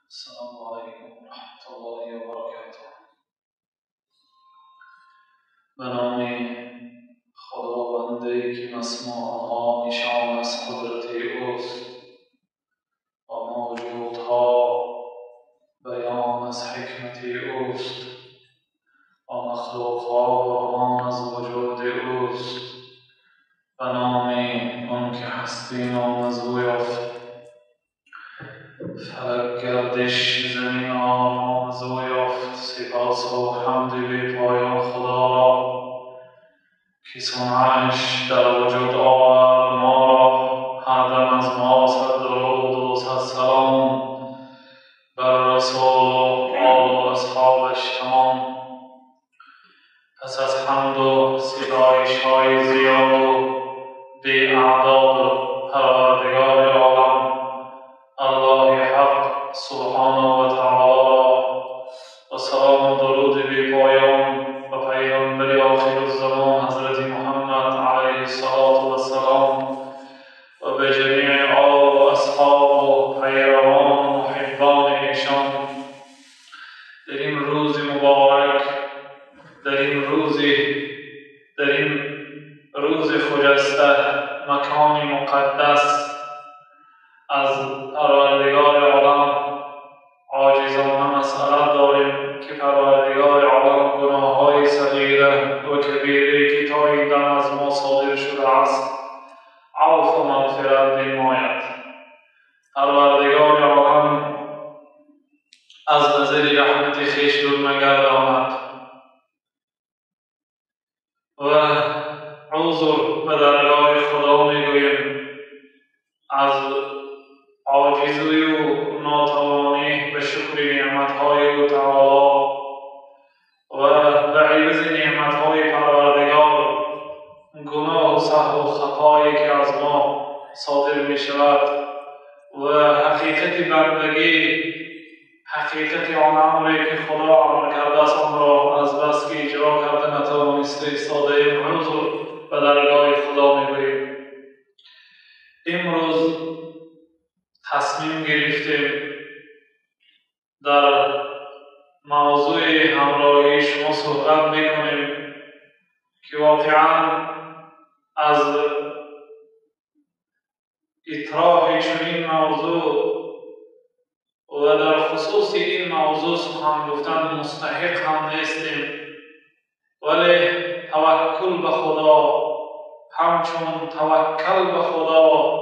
السلام علیکم و رحمت الله و برکاته. به نام خداوندی که مسموعها نشان از قدرت اوست و موجودها بیان از حکمت اوست و مخلوقها برهان از وجود اوست، به نام آن که هستی نام از او یافت، فلک گردش زمین آرام از او یافت. سپاس و حمد بی پایان خدا را که صنعش در وجود آورد ما را. هر دم از ما صد درود و صد سلام بر رسول و آل و اصحابش تمام. پس از حمد و ستایش های زیاد و بی اعداد پروردگار عالم الله حق سبحانه و تعالی و سلام و درود بی پایان و پیغمبر آخر الزمان حضرت محمد علیه الصلاة و السلام و به جمیع آل و اصحاب و پیروان و محبان ایشان، در این روز مبارک، در این روز خجسته، مکان مقدس، از پروردگار عالم عاجزانه مسئله داریم که پروردگار عالم گناه‌های صغیره و کبیره که تا این دم از ما صادر شده است عفو و مغفرت نماید. پروردگار عالم از نظر رحمت خویش دور نگرداند و عذر به درگاه خدا میگوییم از عاجزی و ناتوانی به شکر نعمت‌های او تعالی و به عوض نعمت‌های پروردگار گناه و سهو و خطایی که از ما صادر می‌شود و حقیقت بندگی، حقیقت آن امری که خدا امر کرده است آن را از بس که اجرا کرده نتوانسته ایستاده‌ایم، عذر به درگاه خدا می‌گوییم. امروز تصمیم گرفتیم در موضوع همراهی شما صحبت میکنیم که واقعا از اطراح چنین موضوع و در خصوص این موضوع سخن گفتن مستحق هم نیستیم، ولی توکل به خدا، همچون توکل به خدا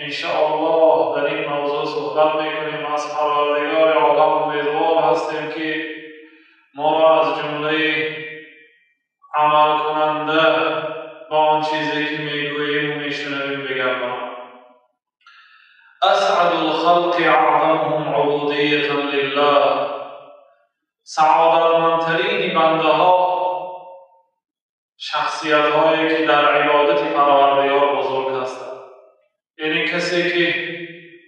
انشاءالله در این موضوع صحبت میکنیم. از پروردگار عالم امیدوار هستیم که ما را از جمله عمل کننده با آن چیزی که میگوییم و میشنویم بگرداند. اسعد الخلق اعظمهم عبودیة لله. سعادتمندترین بنده ها شخصیت هایی که در عبادت پروردگار بزرگ هستند، یعنی کسی که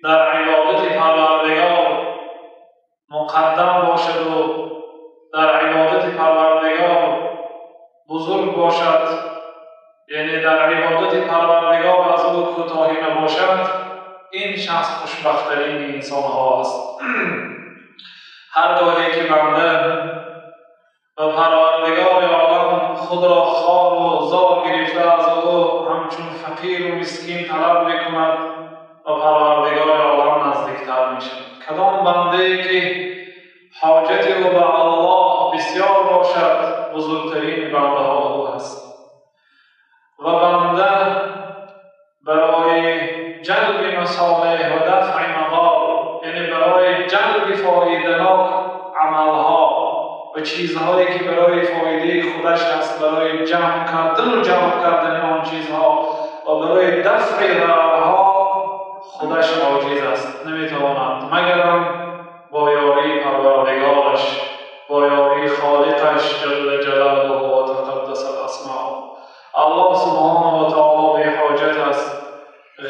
در عبادت پروردگار مقدم باشد و در عبادت پروردگار بزرگ باشد، یعنی در عبادت پروردگار از او کوتاهی نباشد، این شخص خوشبخت‌ترین انسان ها است. هر گاهی که بنده و پروردگار عالم خود را خوار و زار گرفته از او همچون فقیر و مسکین طلب میکند و پروردگار عالم نزدیکتر میشود. کدام بنده که حاجت او به الله بسیار باشد بزرگترین بنده ها او هست. و بنده برای جلب مصالح و دفع مضار، یعنی برای جلب فایده‌ناک عملها و چیزهایی که برای فایده خودش هست، برای جمع کردن و جمع کردن آن چیزها و برای دفع ضررها خودش عاجز است، نمیتواند مگرم با یاری پروردگارش، با یاری خالقش جل جلاله و تقدست اسماء. الله سبحانه و تعالی بی حاجت است،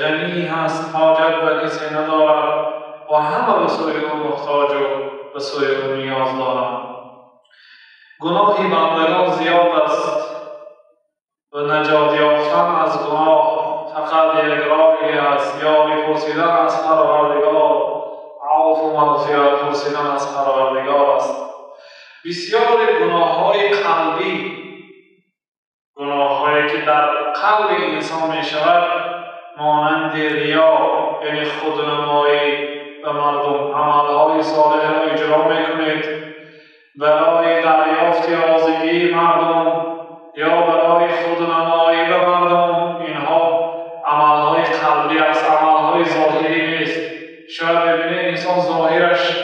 غنی هست، حاجت به کسی ندارد و همه به سوی او محتاج و به سوی او نیاز دارند. گناه بندگان زیاد است و نجات یافتن از گناه فقط یک راهی است، یاری پرسیدن از پروردگار، عفو و مغفرت پرسیدن از پروردگار است. بسیار گناه‌های قلبی، گناه‌هایی که در قلب انسان می‌شود، مانند ریا، یعنی خودنمایی به مردم، عمل‌های صالح را اجرا می‌کنید برای دریافت راضیگی مردم یا برای خودنمایی به مردم، اینها عمل‌های قلبی است، عمل‌های ظاهری نیست. شاید ببینید انسان ظاهرش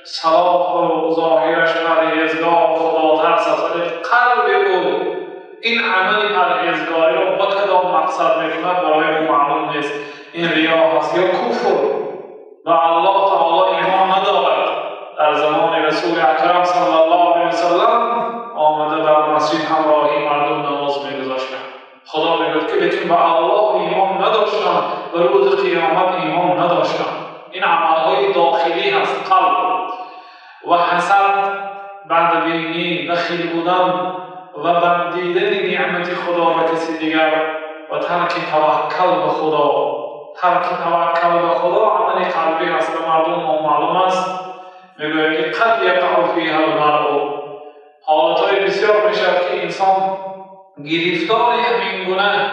صلاح و ظاهرش پرهیزگار و خداترس است، ولی قلب او این عمل پرهیزگاری را با کدام مقصد میکند برای او معلوم نیست. این ریا هست یا کفر و الله تعالی ایمان ندارد. در زمان رسول اکرم صلی الله علیه وسلم آمده در مسجد همراهی مردم نماز میگذاشتند. خدا میگوید که لیکن به الله ایمان نداشتند و روز قیامت ایمان نداشتند. این عملهای داخلی هست، قلب. و حسد، بدبینی، بخیل بودن و بندیدن نعمت خدا به کسی دیگر و ترک توکل به خدا. ترک توکل به خدا عمل قلبی هست، به مردم نامعلوم است. میگوید که قد یقع فیها المرء، حالتهای بسیار میشود که انسان گرفتار همین گونه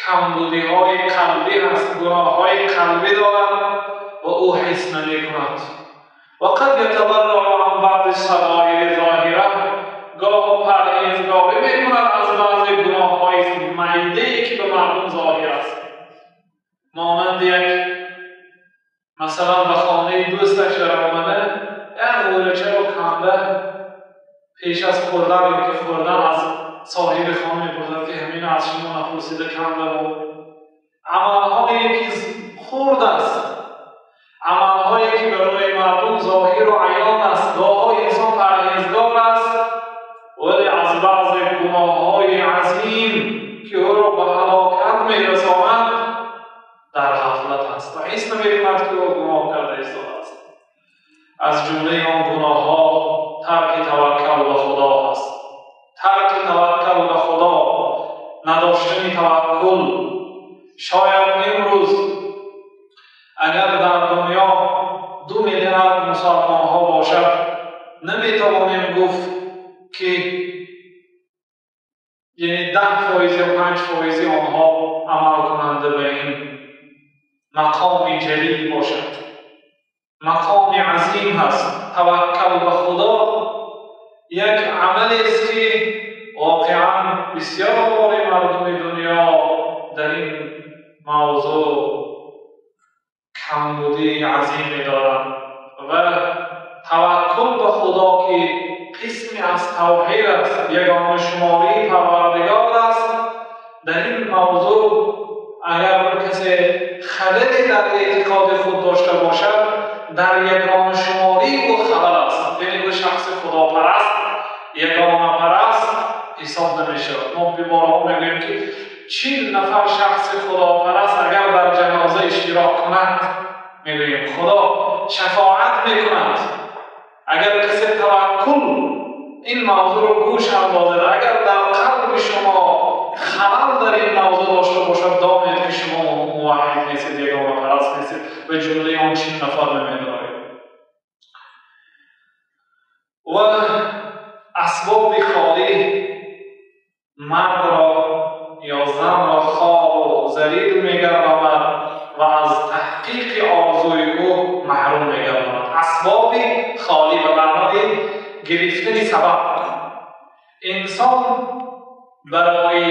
کمبودی های قلبی هست، گناه های قلبی دارد و او حس نمی کند. و قد یتبرع عن بعض الصغایر ظاهره، گاه پرهیزگاری میکند از بعض گناه های میده که به مردم ظاهر است. مانند یک مثلا به خانه دوستش در آمده، یک غولچه رو کنده پیش از خوردن یا که خوردن از صاحب خانه میپرسد که همین از شما نپرسیده کنده. و عملهایی که خرد است، عملهایی که برای مردم ظاهر و عیان است، گاه‌های انسان پرهیزگار است ولی از بعض گناه‌های عظیم که او را به هلاکت می‌رساند در غفلت است و حس نمی‌کند که او گناه کرده ایستاده است. از جمله آن گناه‌ها ترک توکل به خدا است. ترک توکل به خدا، نداشتن توکل. شاید امروز اگر در دنیا 2 میلیارد مسلمان ها باشد، نمیتوانیم گفت که یعنی 10% یا 5% آنها عمل کننده به این مقام جلیل باشد. مقام عظیم هست. توکل به خدا یک عمل است که واقعا بسیار مردم دنیا در این موضوع کمبودی عظیمی دارند و توکل به خدا که قسمی از توحید است، یگانه شماری پروردگار است، در این موضوع اگر کسی خللی در اعتقاد خود داشته باشد، در یگانه شماری او خلل است، یعنی او شخص خداپرست، یگانه پرست حساب نمی‌شود. ما بارها میگوییم که 40 نفر شخص خداپرست اگر در جنازه اشتراک کند، میگوییم خدا شفاعت میکند. اگر کسی توکل این موضوع رو گوش اندازد، اگر در قلب شما خلل در این موضوع داشته باشد، دانید که شما موحد نیستید، یگانه پرست نیستید و جمله آن 40 نفر نمیدارید. و اسباب خالی مرد را یا زن را خوار و ذلیل می‌گرداند و از تحقیق آرزوی او محروم می‌گرداند. اسباب خالی به معنای گرفتن سبب. انسان برای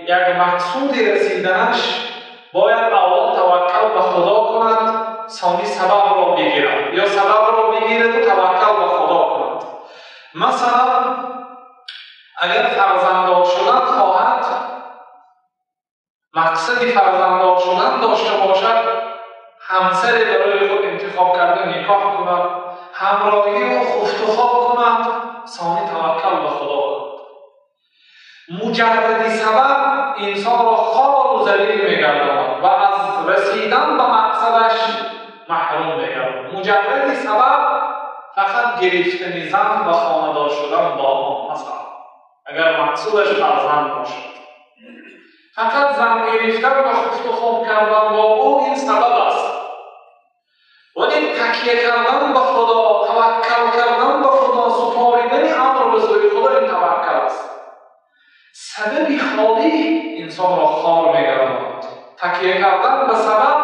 یک مقصود رسیدنش باید اول توکل به خدا کند، ثانی سبب را بگیرد، یا سبب را بگیرد و توکل به خدا کند. مثلا اگر فرزنددار شدن خواهد، مقصد فرزنددار شدن داشته باشد، همسری برای خود انتخاب کرده نکاح کند، همراهی او خفت و خواب کند، ثانی توکل به خدا کند. مجرد سبب انسان را خوار و ذلیل می‌گرداند و از رسیدن به مقصدش محروم می‌گرداند. مجرد سبب فقط گرفتن زن و خانه‌دار شدن با آن، مثلا اگر مقصودش فرزند باشد، فقط زن گرفتن و خفت و خواب کردن با او این سبب است، ولی تکیه تکیه کردن به خدا، توکل کردن به خدا، سپاریدن امر به سوی خدا، این توکل است. سبب خالی انسان را خار می‌گرداند. تکیه کردن به سبب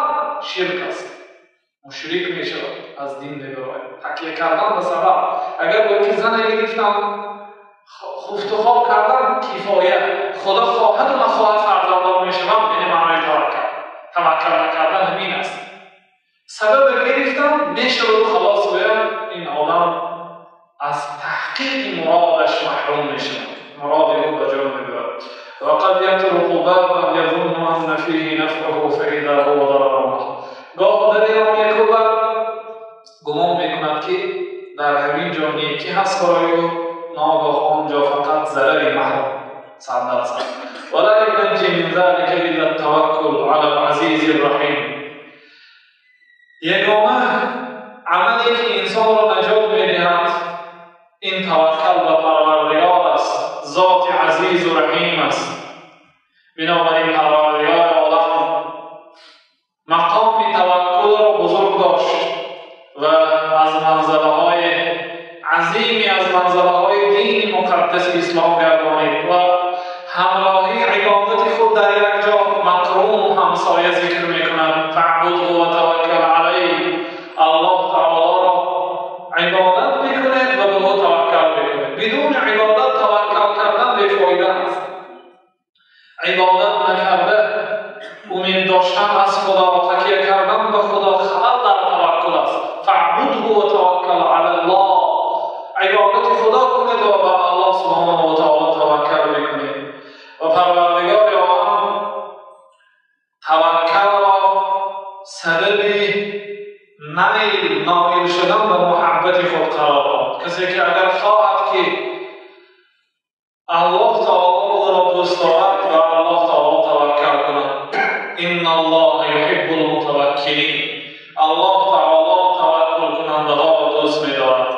شرک است، مشرک می‌شود، از دین می‌براید. تکیه کردن به سبب، اگر باید که زن گرفتم خفت و خواب کردن کفایه، خدا خواهد و نخواهد فرزندان می‌شوم، یعنی معنای توکل. توکل نکردن همین است. سبب گرفتم می‌شود و خلاص باید، این آدم از تحقیق مرادش محروم می‌شود، مراد او به جا می‌برد. وقد يطرق بابا يظن أن فيه نفعه فإذا هو ضرره. گاه در را می‌کوبد، گمان می‌کند که در همین جا نیکی هست برای او، ناگاه آنجا فقط ضرری محض 100%. ولا ينجي من ذلك إلا التوكل على العزيز الرحيم. یگانه عملی که انسان را نجات می‌دهد این توکل به پروردگار است، ذات عزیز و رحیم است. بنابراین پروردگار عالم مقام توکل را بزرگ داشت و از منزله‌های عظیمی، از منزله‌های دین مقدس اسلام گردانید و همراهی عبادت خود در یک جا مقرون و همسایه ذکر می‌کند. فاعبده و توکل علیه. الله تعالی را عبادت می‌کنید و به او توکل می‌کنید. بدون عبادت توکل کردن بی‌فایده است. عبادت نکرده امید داشتن از خدا، تکیه کردن به خدا، خلل در توکل است. فاعبده و توکل علی الله. عبادت خدا کنید و به الله سبحانه و تعالی توکل بکنید. و پروردگار عالم توکل را سبب نائل شدن به محبت خود قرار داد. کسی که اگر خواهد که الله تعالی او را دوست دارد و الله تعالی توکل کند. ان الله یحب المتوکلین. الله تعالی توکل کننده ها را دوست می‌دارد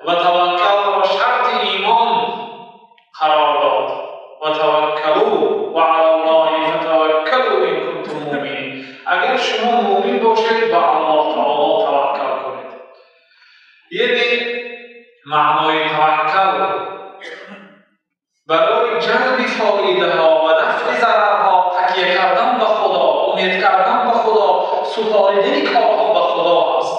و توکل را شرط ایمان قرار داد. و توکلوا و علی الله فتوکلوا ان کنتم مؤمنین. اگر شما مؤمن باشید به الله تعالی توکل کنید. یعنی معنای توکل برای جلب فایده ها و دفع ضررها تکیه کردن به خدا، امید کردن به خدا، سپاریدن کارها به خدا است.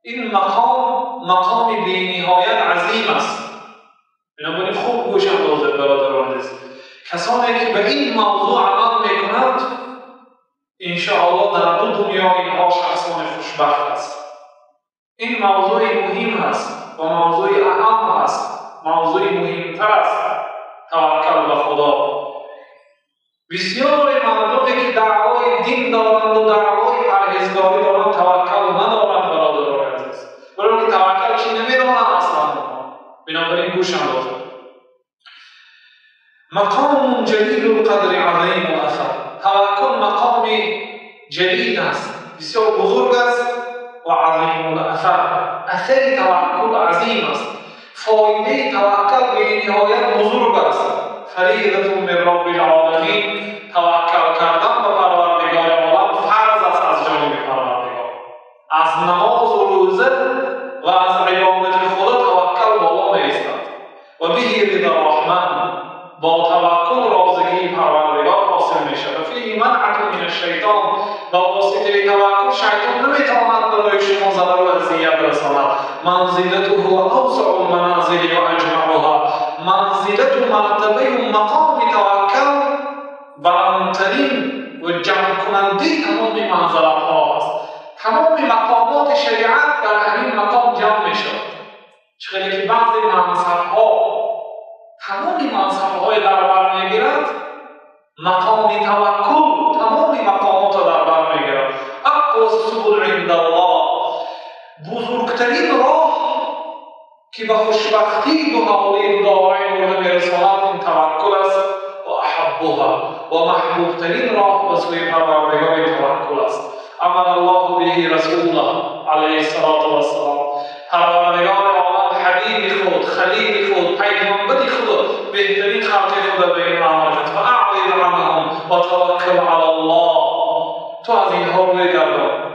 این مقام مقام بی‌نهایت عظیم است. بنابراین خوب گوش اندازید برادران عزیز، کسانی که به این موضوع عمل میکنند انشاءالله در دو دنیا اینها شخصان خوشبخت است. این موضوع مهم است و موضوع اهم است، موضوع مهمتر است توکل به خدا. بسیار مردمی که دعوای دین دارند و دعوای پرهیزگاری دارند توکل ندارند برادران عزیز، برای اینکه توکل چی نمیدانند اصلا. بنابراین گوش اندازید. مقام جلیل القدر عظیم الاثر. توکل مقام جلیل است، بسیار بزرگ است و عظیم الاثر. اثر توکل عظیم است، فایده توکل بی‌نهایت بزرگ است. فریضة من رب العالمین. توکل کردن به پروردگار عالم فرض است از جانب پروردگار. از نماز و روزه و از عبادت خدا توکل بالا می‌ایستد. و به رضا الرحمن، با توکل راضگی پروردگار حاصل می‌شود. فیه منعة من الشیطان. با واسطه توکل شیطان نمی‌تواند برای شما ضرر و اذیت برساند. منزلته اوسع المنازل و اجمعها. منزلت و مرتبه و مقام توکل بلندترین و جمع کننده تمام منزلت ها است. تمام مقامات شریعت در همین مقام جمع می‌شود. چقدر که بعضی منصب‌ها تمام منصب‌های در بر می‌گیرد، مقام توکل تمام مقامات را در بر می‌گیرد. اقوى السبل عند الله، بزرگترین راه که به خوشبختی دو حوالی دو دارای مرده می‌رساند این توکل است. و احبها، و محبوبترین راه به سوی پروردگار توکل است. امر الله به رسوله علیه الصلاة والسلام. پروردگار عالم حبیب خود، خلیل خود، پیغمبر خود، بهترین خلق خود به این امر کرد. فاعرض عنهم و توکل علی الله. تو از اینها روی گردان،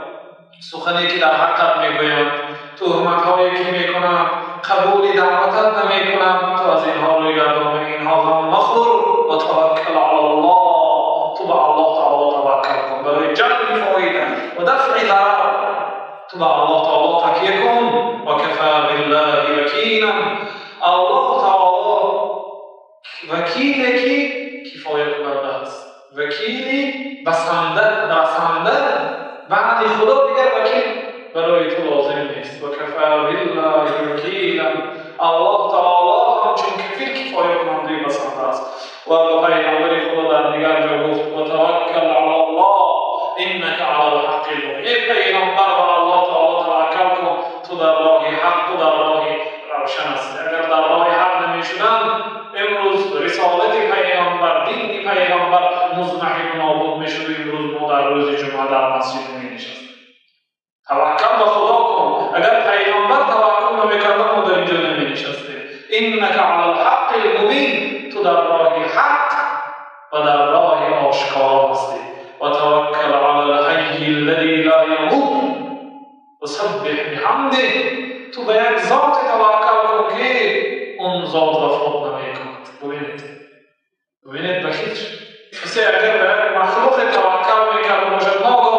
сухане ки дар ҳаққат мегӯянд, туҳматҳое ки мекунанд, қабули даъватат намекунанд, ту аз инҳо рӯй гардон ва инҳо ғам махӯр ва таваккал ала Аллоҳ. Ту ба Аллоҳ таоло таваккал кун барои ҷалби фоида ва дафъи зарар. Ту ба Аллоҳ таоло такя кун. Ва кафа биллаҳи вакила. Аллоҳ таоло вакиле ки кифоя кунанда аст, вакили басанда, басанда. Баъди Худо дигар вакил барои ту лозим нест. Ва кафа биллаҳи вакила. Аллоҳ таоло ҳамчун кафил кифоя кунандаи басанда аст. Ва ба пайғамбари Худо дар дигар ҷо гуфт: ва таваккал ала Аллоҳ иннака ала лҳаққи лмубин. Эй пайғамбар, ба Аллоҳ таоло таваккал кун, ту дар роҳи ҳақ, ту дар роҳи равшан ҳастӣ. Агар дар роҳи ҳақ намешуданд, имрӯз рисолати пайғамбар, дини пайғамбар музмаҳил нобуд мешуд. Имрӯз мо дар рӯзи ҷумъа дар масҷид менишастем. Таваккал ба Худо кун. Агар пайғамбар таваккул намекарда, мо дар инҷо наменишастем. Иннака ала лҳаққи лмубин. Ту дар роҳи ҳақ ва дар роҳи ошкоро ҳастӣ. Ва таваккал ала лҳайи аллази ла ямут ва саббиҳ биҳамдиҳ. Ту ба як зоте таваккал кун ки он зот вафот намекунад. Бубинед, бубинед, ба ҳеҷ касе агар ба як махлуқе таваккал мекарда бошад, ногоҳ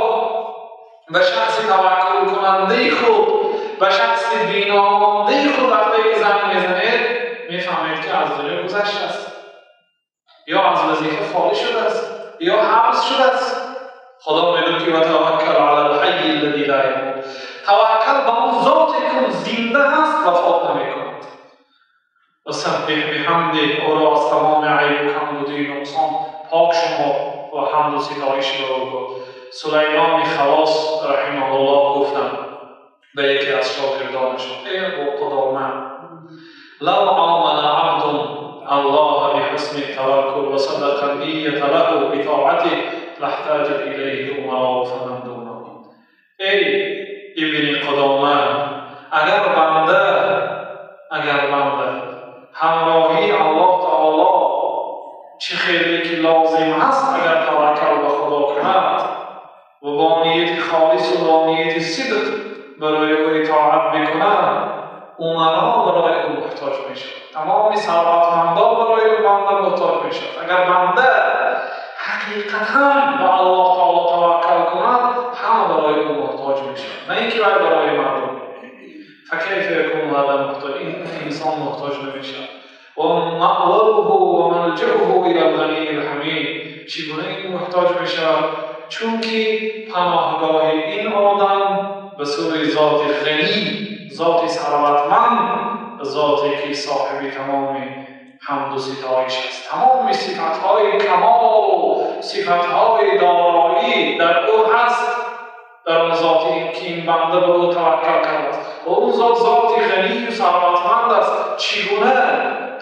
ба шахси таваккулкунандаи худ, ба шахси биномондаи худ вақте ки занг мезанед, мефаҳмед ки аз дунё гузаштааст, ё аз вазифа холӣ шудааст, ё ҳабс шудааст. Худо мегӯяд ки ва таваккал ала лҳайи аллази ла ямут. Таваккал ба он зоте ки зинда аст, вафот намекунад. Ва саббиҳ биҳамдиҳ. Ӯро аз тамоми айбу камбудию нуқсон пок шумор ва ҳамду ситоиш ба ӯ гӯ. Сулаймони Халос раҳимаҳуллоҳ гуфтанд ба яке аз шогирдонашон: эй Абу Қудома, лав омала абдун Аллоҳа биҳусни таваккул ва садақа нията лаҳу битоатиҳ лаҳтаҷат илайҳи умароу фаман дунаҳу. Эй ибни Қудома, агар банда ҳамроҳии Аллоҳ таоло чӣ хеле ки лозим ҳаст, агар таваккал ба Худо кунад ва бо нияти холису бо нияти сидқ барои ӯ итоат бикунад, умаро барои ӯ муҳтоҷ мешавад, тамоми сарватмандон барои ӯ банда муҳтоҷ мешавад. Агар банда ҳақиқатан ба Аллоҳ таоло таваккал кунад, ҳама барои ӯ муҳтоҷ мешавад, на ин ки вай барои мардум. فكيف يكون هذا محتاج؟ این انسان محتاج نمیشود. و مأواه و ملجأه الى الغنی الحمید. چگونه این محتاج میشود؟ چون که پناهگاه این آدم به سوی ذات غنی، ذات ثروتمند، ذاتی که صاحب تمام حمد و ستایش است، تمام صفتهای کمال و صفتهای دارایی در او هست، در آن ذاتی که این بنده به او توکل کرده است و اون ذات ذاتی غنی و ثروتمند است. چگونه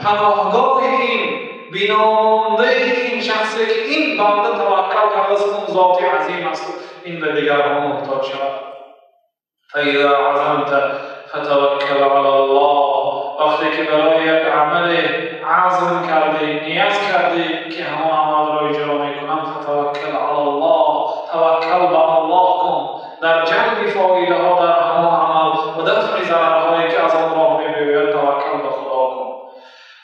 پناهگاه این بینامانده این شخصی که این بنده توکل کرده است، اون ذات عظیم است و این به دیگران محتاج شود. فاذا عزمت فتوکل علی الله. وقتی که برای یک عمل عزم کردی، نیت کردی که همون عمل را اجرا میکنم، فتوکل علی الله، توکل به الله کن در جلب فایده ها در همان عمل و دفع ضررهایی که از آن راه میبیاید، توکل به خدا کن.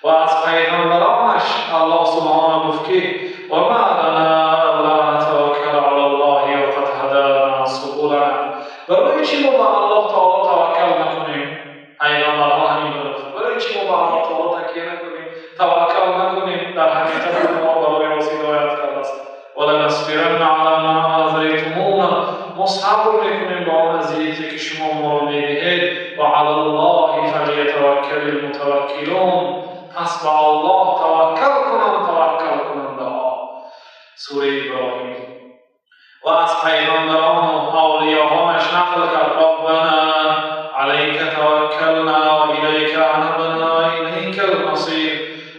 و از پیغمبرانش الله سبحانه گفت که و ما لنا الا نتوکل علی الله وقد هدانا سبلنا. برای چی ما به الله تعالی توکل نکنیم؟ پیغمبرها همین گفتند. برای چی ما به الله تعالی تکیه نکنیم، توکل نکنیم؟ در حقیقت ما برای ما هدایت کرده است. ولنصبرن علی ما آذیتمونا. ما صبر میکنیم با آن اذیتی که شما ما را میدهید. و علی الله فلیتوکل المتوکلون. پس به الله توکل کنند توکل کننده ها. سوره ابراهیم. و از پیغمبران و اولیاهانش نقل کرد: ربنا علیک توکلنا و الیک انبنا و الیک المصیر.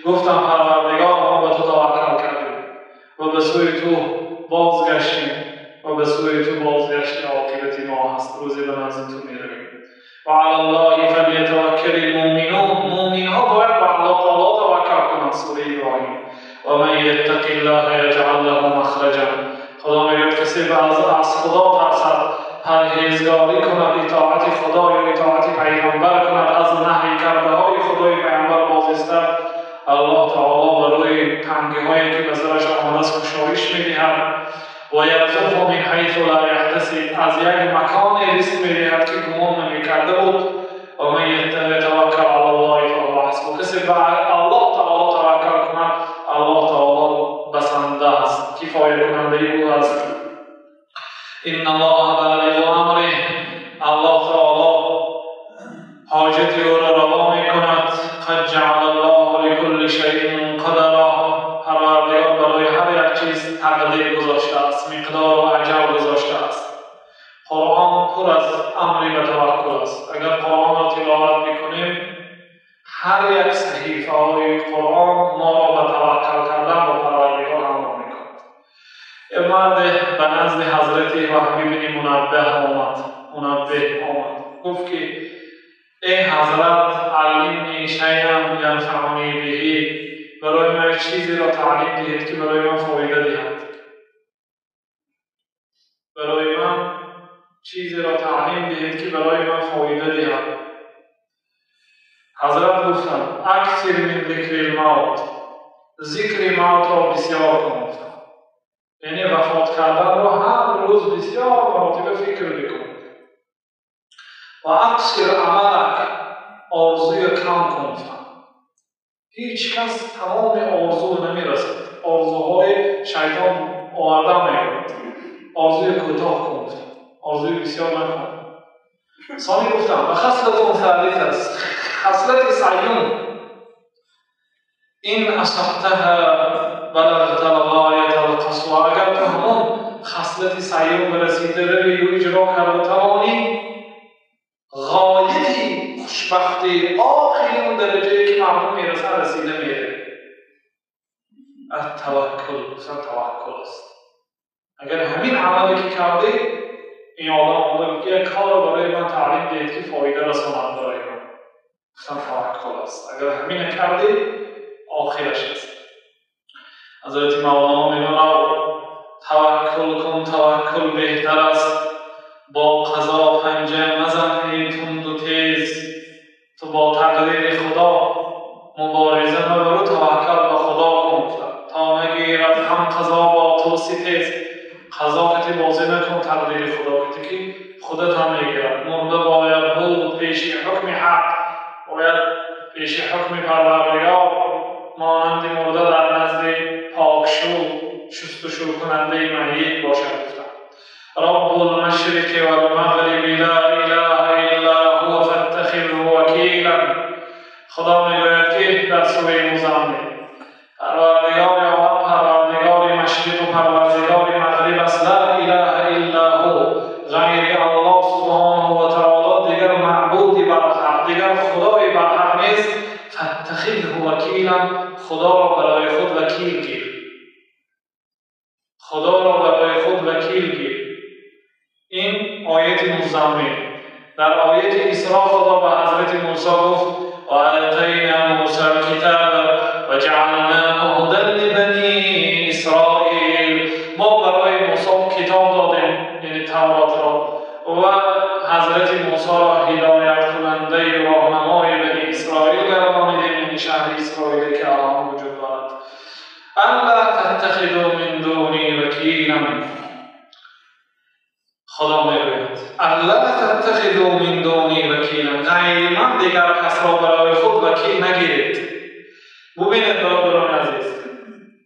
گفتم پروردگار، ما به تو توکل کردیم و به سوی تو بازگشتیم و به سوی تو بازگشت عاقبت ما هست، روزی به نزد تو میرویم. و علی الله فلیتوکل المؤمنون. مؤمن ها باید به الله تعالی توکل کنند. سوره ابراهیم. و من یتق الله یجعل له مخرجا. خدا میگوید کسی از خدا ترسد، پرهیزگاری کند، اطاعت خدا یا اطاعت پیغمبر کند، از نهی کرده های خدای پیغمبر بازیستد، الله تعالی برای تنگی هایی که به سرش آمده است گشایش میدهد. و یرزقه من حیث لا یحتسب، از یک مکان رزق میدهد که گمان نمیکرده بود. و من یتوکل علی الله فهو حسبه، کسی به الله تعالی توکل کند الله تعالی بسنده است، کفایه کننده او است. ان الله بالغ امره، الله تعالی حاجت او را روا میکند. قد جعل الله لكل شیء قدرا، پروردگار برای هر یک چیز تقدیر گذاشته است، مقدار و اجل گذاشته است. قرآن پر از امر به توکل است. اگر قرآن را تلاوت میکنیم هر یک صحیفه های قرآن ما را به توکل کردن به پروردگار امر میکند. یک مرد به نزد حضرت وهب بن منبه آمد، گفت که ای حضرت، علمنی شیئا ینفعنی به، برای من چیزی را تعلیم دهید که برای من فایده دهد. برای من چیزی را تعلیم دهید که برای من فایده دهد. حضرت گفتند اکثر من ذکر الموت، ذکر موت را بسیار کن، یعنی وفات کردن را هر روز بسیار مراتب فکر بکن. و اقصر عملک، آرزوی کم کن. هیچ کس تمام آرزو نمیرسد، آرزوهای شیطان آورده میگوید. آرزوی کوتاه کن، آرزوی بسیار نکن. ثانی گفتم و خصلت ثالث است، خصلت سیوم، این اصبتها بلغت الغایة القصوى، اگر تو همون خصلت سیوم برسیده روی و اجرا کرده توانی، غایتی خوشبختی آخری اون درجه که مردم میرسن رسیده میره. التوکل، مثلا توکل است. اگر همین عملی که کرده این آدم آمده که یک کار رو برای من تعلیم دهید که فایده رساند برای من، مثلا توکل است. اگر همین کرده آخرش است. حضرت مولانا میگن توکل کن، توکل بهتر است، با قضا پنجه مزن ای تند و تیز، تو با تقدیر خدا مبارزه مبر و توکل به خدا کن، تا نگیرد هم قضا با تو ستیز. قضا کتی بازی نکن، تقدیر خدا کتی که خودت هم میگیرد. مرده باید بود پیش حکم حق، باید پیش حکم پروردگار، مانند مرده در نزد پاکشو شستشو کننده میت باشد. رب المشرق والمغرب لا اله الا هو فاتخذه وکیلا. خدا میگوید که در سوره مزمل پروردگار عالم، پروردگار مشرق و پروردگار مغرب است، لا اله الا هو، غیر الله سبحانه و تعالی دیگر معبودی برحق، دیگر خدایی برحق نیست. فاتخذه وکیلا، خدا را برای خود وکیل گیر، خدا را برای خود وکیل گیر. این آیت مزمل. در آیت اسراء خدا به حضرت موسی گفت وآتینا موسی الکتاب وجعلناه هدی لبنی اسرائیل. ما برای موسی کتاب دادیم، یعنی تورات را، و حضرت موسی را هدایت کننده راهنمای بنی اسرائیل گردانیدیم، یعنی شهر اسرائیل که الان وجود دارد. الا تتخذوا من دونی وکیلا. خدا میگوید الا تتخذوا من دونی وکیلا، غیر من دیگر کس را برای خود وکیل نگیرید. ببینید برادران عزیز،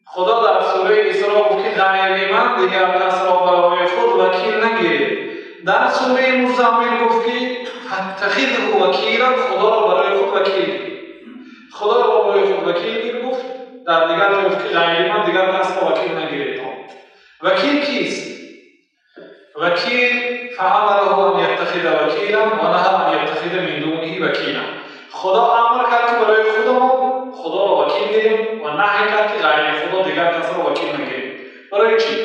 خدا در سوره اسراء گفت که غیر من دیگر کس را برای خود وکیل نگیرید. در سوره مزمل گفت که فاتخذه وکیلا، خدا را برای خود وکیل گیر. خدا را برای خود وکیل گیر گفت، در دیگر گفت که غیر من دیگر کس را وکیل نگیرید. وکیل کیست؟ وکیل فامره ان یتخذ وکیلا و نهى ان یتخذ من دونه وکیلا. خدا امر کرد که برای خودمون خدا را وکیل گیریم و نهی کرد که غیر خدا دیگر کس را وکیل نگیریم. برای چی؟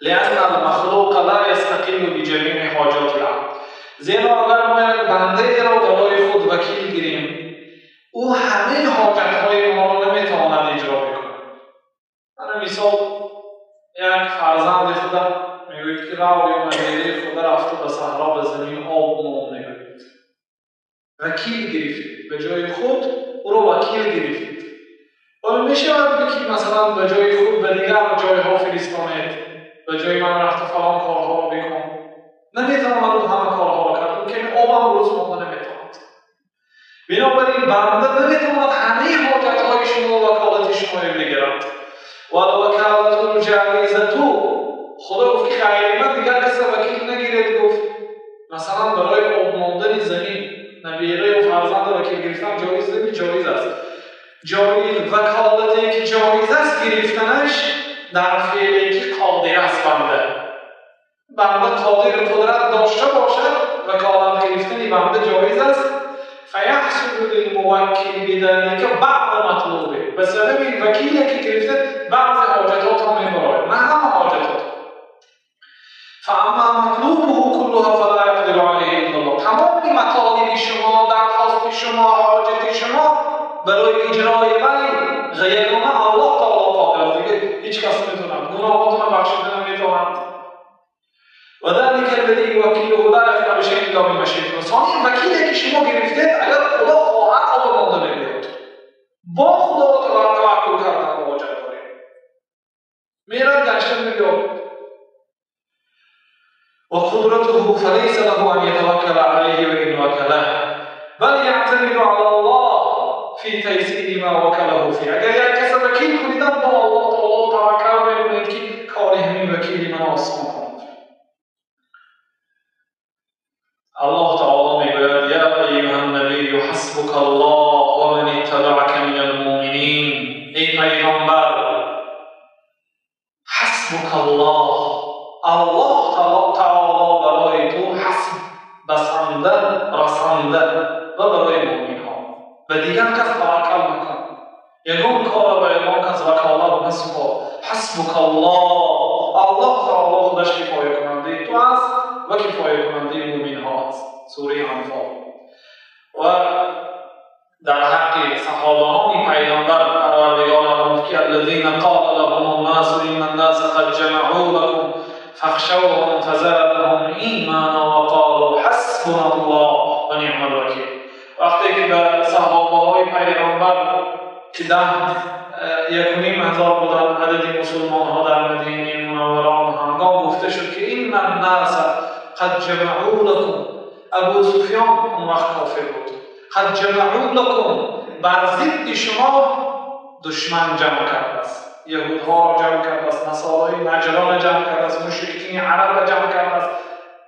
لأن المخلوق لا یستقل بجمیع حاجات العبد. زیرا اگر ما یک بنده را برای خود وکیل گیریم، او همه حاجت‌های ما را نمیتواند اجرا بکند. من مثال یک فرزند خودم میگوید که رو یا مدیره خود رفته به صحرا به زمین آب مانده گوید. وکیل گرفتید، به جای خود او رو وکیل گرفتید. ولی میشود که مثلا به جای خود به دیگر جایها فرستانید، به جای من رفته فلان کارها رو بکن. نمیتواند اون همه کارها رو کرد، اون که آبم روز مانده نمیتواند. بنابراین بنده نمیتواند همه حاجتهای شما و وکالت شما رو بگیرد. و وکالت الجایزه خدا گفت که غیر من دیگر کسی وکیل نگیرید. گفت مثلا برای آب ماندن زمین نبیره و فرزند وکیل گرفتن جایز نمی جایز است. جایز وکالتی که جایز است گرفتنش در فعلی که قادر است بنده قادر قدرت داشته باشد وکالت گرفتن بنده جایز است. فیحصل للموکل بذلك بعض مطلوبه، به سبب این وکیلی که گرفته بعض حاجتات هم میبرد، نه همه حاجتات. فاما مطلوبه كلها فلا يقدر عليه الا الله. تمام مطالب شما، درخواست شما، حاجت شما برای اجرای وی غیر الله تعالی قادر است. دیگه هیچ کس نمیتونه گناهاتون بخشیده نمیتواند. و ذلك الذي يوكله لا يفعل شيئا الا بمشيئته. ثانی وکیلی که شما گرفتید اگر خدا خواهد آب مانده نمیاد. با خدا توکل کردن مواجه داریم. میرد گشته میاد. وقدرته فليس له أن يتوكل عليه وإن وكله بل يعتمد على الله في تيسير ما وكله فيه. اگر یک کس وکیل کنیدم با الله تعالی توکل میکنید که کار همین وکیل من آسان کند. الله تعالی میگوید یا ایها النبی حسبک الله و من اتبعک من المؤمنین. ای پیامبر حسبک الله، الله تعالی برای تو حسب بسنده رسنده و برای مؤمن ها. و دیگر کس توکل نکن، یگان کار به یگان کس وکالت نسپار. حسبک الله، الله تعالی خودش کفایه کننده تو است و کفایه کننده مؤمن ها است. سوره انفال. و در حق صحابهان پیامبر پروردگار فرمود که الذین قال لهم الناس ان الناس قد جمعوا لكم فاخشوهم فزادهم ایمانا وقالوا حسبنا الله و نعم الوکیل. وقتی که به صحابه های پیامبر که 1,500 بودن عدد مسلمان ها در مدینه منوره آن هنگام گفته شد که این الناس قد جمعوا لكم، ابو سفیان اون وقت کافر بود، قد جمعوا لكم، بر ضد شما دشمن جمع کرده است، یهودها را جمع کرده است، نصارای نجران را جمع کرده است، مشرکین عرب را جمع کرده است،